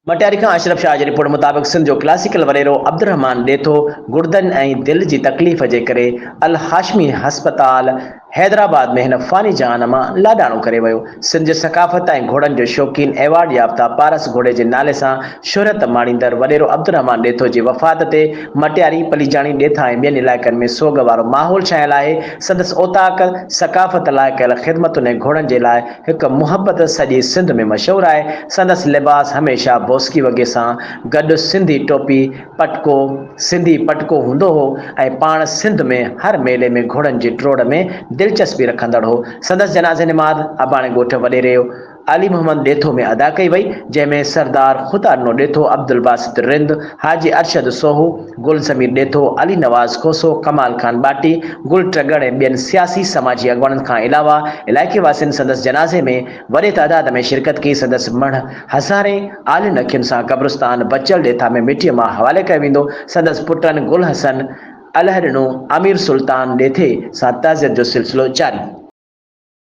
مٽياري کان اشرف شاهه جي رپورٽ مطابق سنڌ جو ڪلاسيڪل وڏيرو عبدالرحمان ڏيٿو گڙدن ۽ دل جي تڪليف جي ڪري الهاشمي هسپتال حيدرآباد ۾ هن فاني جهان مان لاڏاڻو ڪري ويو. سنڌ جي ثقافت ۽ گهوڙن جو شوقين ايوارڊ يافته پارس گهوڙي جي نالي سان شهرت ماڻيندڙ وڏيرو عبدالرحمان ڏيٿو جي وفات تي مٽياري، پليجاڻي، ڏيٿا ۽ ٻين علائقن ۾ سوڳ وارو ماحول ڇانيل آهي. سندس اوطاق ثقافت لاء ڪيل خدمتن ۽ گهوڙن جي لاء هڪ محبت سڄي سنڌ ۾ مشهور آهي. سندس لباس هميشه بوسڪي وڳي سان گڏ سنڌي ٽوپي، پٽڪو، سنڌي پٽڪو هوندو هو ۽ پاڻ سنڌ ۾ هر ميلي ۾ گهوڙن جي ڊوڙ ۾ دلچسپي رکندڙ هو. سندس جنازي نماز اباڻي ڳوٺ وڏيري علي محمد ڏيٿو ۾ ادا ڪئي وئي، جنهن ۾ سردار خدا ڏنو ڏيٿو، عبدالباسط رند، حاجي ارشد سوهو، گل ضمير ڏيٿو، علي نواز کوسو، ڪمال خان ٻاٽي، گل ٽڳڙ ۽ ٻين سياسي سماجي اڳواڻن کان علاوه علائقي واسين سندس جنازي ۾ وڏي تعداد ۾ شرڪت ڪئي سندس مڙهه هزارين آلين اکين سان قبرستان بچل ڏيٿا ۾ مٽيء ماء حوالي ڪيو ويندو سندس پٽن گل حسن، الهڏنو، امير سلطان ڏيٿي سان تعزيت جو سلسلو جاري.